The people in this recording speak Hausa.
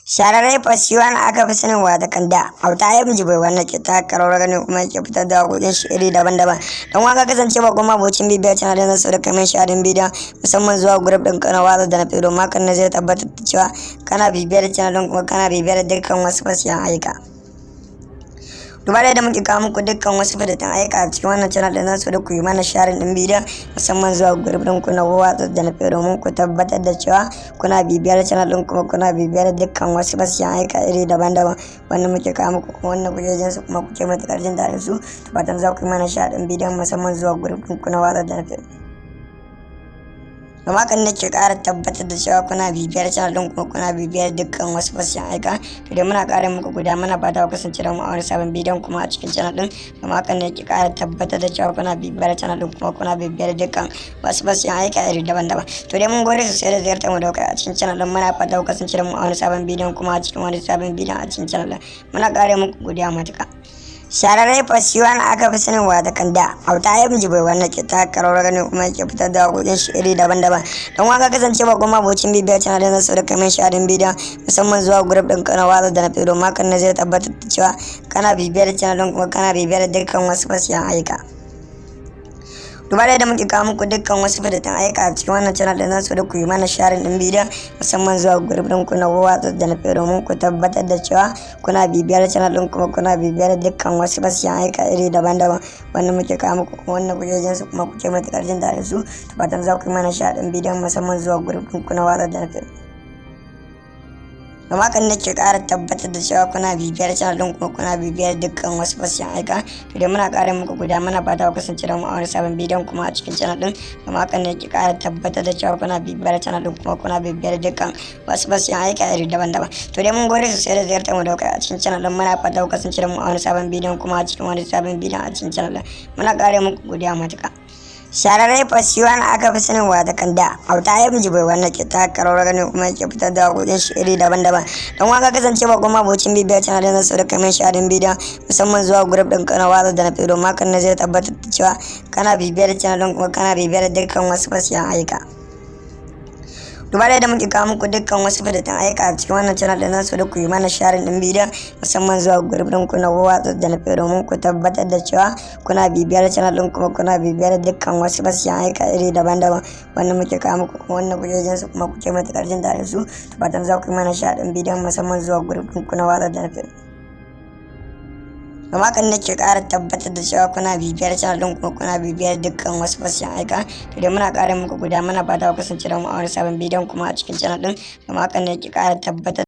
Shararre Fasiwan aka fi sanin watakan da Auta M Jibril, wanda ke taka rawar gani kuma yake fitar da waƙoƙin shi iri daban-daban. Don waka kasance ba kuma abocin bibiyar channel din, su da kamar sharing bidiyon, musamman zuwa group din kana WhatsApp da na Fero. Makan na zai tabbatar da cewa kana bibiyar channel din kuma kana bibiyar dukkan wasu fasiyan aika. Duba da yadda muke kawo muku dukkan wasu fitattun aika a cikin wannan channel din, su da ku yi mana sharing din bidiyon, musamman zuwa group din ku na WhatsApp da na Fero, domin ku tabbatar da cewa kuna bibiyar channel din kuma kuna bibiyar dukkan wasu fasiyan aika iri daban-daban wanda muke kawo muku, kuma wanda kuke jin su kuma kuke matukar jin daɗin su. Fatan za ku yi mana sharing bidiyon, musamman zuwa group din ku na WhatsApp da na Fero. Domin hakan nake ƙara tabbatar da cewa kuna bibiyar channel din kuma kuna bibiyar dukkan wasu fasiyan aika. To dai muna ƙara muku guda, muna fata ku kasance da mu a wani sabon bidiyon kuma a cikin channel din. Domin hakan nake ƙara tabbatar da cewa kuna bibiyar channel din kuma kuna bibiyar dukkan wasu fasiyan aika iri daban-daban. To dai mun gode sosai da ziyartar mu da kai a cikin channel din. Muna fata ku kasance da mu a wani sabon bidiyon kuma a cikin wani sabon bidiyon a cikin channel din. Muna ƙara muku godiya matuƙa. Shararre Fasiwan aka fi sanin watakan da Auta M Jibril, wanda ke taka rawar gani kuma yake fitar da waƙoƙin shi iri daban-daban. Don waka kasance ba kuma abocin bibiyar channel din, su da kamar sharing bidiyon, musamman zuwa group din kana WhatsApp da na Fero. Makan na zai tabbatar da cewa kana bibiyar channel din kuma kana bibiyar dukkan wasu fasiyan aika. Duba da yadda muke kawo muku dukkan wasu fitattun aika a cikin wannan channel din, su da ku yi mana sharing din bidiyon, musamman zuwa group din ku na WhatsApp da na Fero, domin ku tabbatar da cewa kuna bibiyar channel din kuma kuna bibiyar dukkan wasu fasiyan aika iri daban-daban wanda muke kawo muku, kuma wanda kuke jin su kuma kuke matukar jin daɗin su. Fatan za ku yi mana sharing bidiyon, musamman zuwa group din ku na WhatsApp da na Fero. Domin hakan nake ƙara tabbatar da cewa kuna bibiyar channel din kuma kuna bibiyar dukkan wasu fasiyan aika. To dai muna ƙara muku guda, muna fata ku kasance da mu a wani sabon bidiyon kuma a cikin channel din. Domin hakan nake ƙara tabbatar da cewa kuna bibiyar channel din kuma kuna bibiyar dukkan wasu fasiyan aika iri daban-daban. To dai mun gode sosai da ziyartar mu da kai a cikin channel din. Muna fata ku kasance da mu a wani sabon bidiyon kuma a cikin wani sabon bidiyon a cikin channel din. Muna ƙara muku godiya matuƙa. Shararre Fasiwan aka fi sanin watakan da Auta M Jibril, wanda ke taka rawar gani kuma yake fitar da waƙoƙin shi iri daban-daban. Don waka kasance ba kuma abocin bibiyar channel din, su da kamar sharing bidiyon, musamman zuwa group din kana WhatsApp da na Fero. Makan na zai tabbatar da cewa kana bibiyar channel din kuma kana bibiyar dukkan wasu fasiyan aika. Duba da yadda muke kawo muku dukkan wasu fitattun aika a cikin wannan channel din, su da ku yi mana sharing din bidiyon, musamman zuwa group din ku na WhatsApp da na Fero, domin ku tabbatar da cewa kuna bibiyar channel din kuma kuna bibiyar dukkan wasu fasiyan aika iri daban-daban wanda muke kawo muku, kuma wanda kuke jin su kuma kuke matukar jin daɗin su. Fatan za ku yi mana sharing bidiyon, musamman zuwa group din ku na WhatsApp da na Fero. Domin hakan nake ƙara tabbatar da cewa kuna bibiyar channel din kuma kuna bibiyar dukkan wasu fasiyan aika. To dai muna ƙara muku guda, muna fata ku kasance da mu a wani sabon bidiyon kuma a cikin channel din. Domin hakan nake ƙara tabbatar.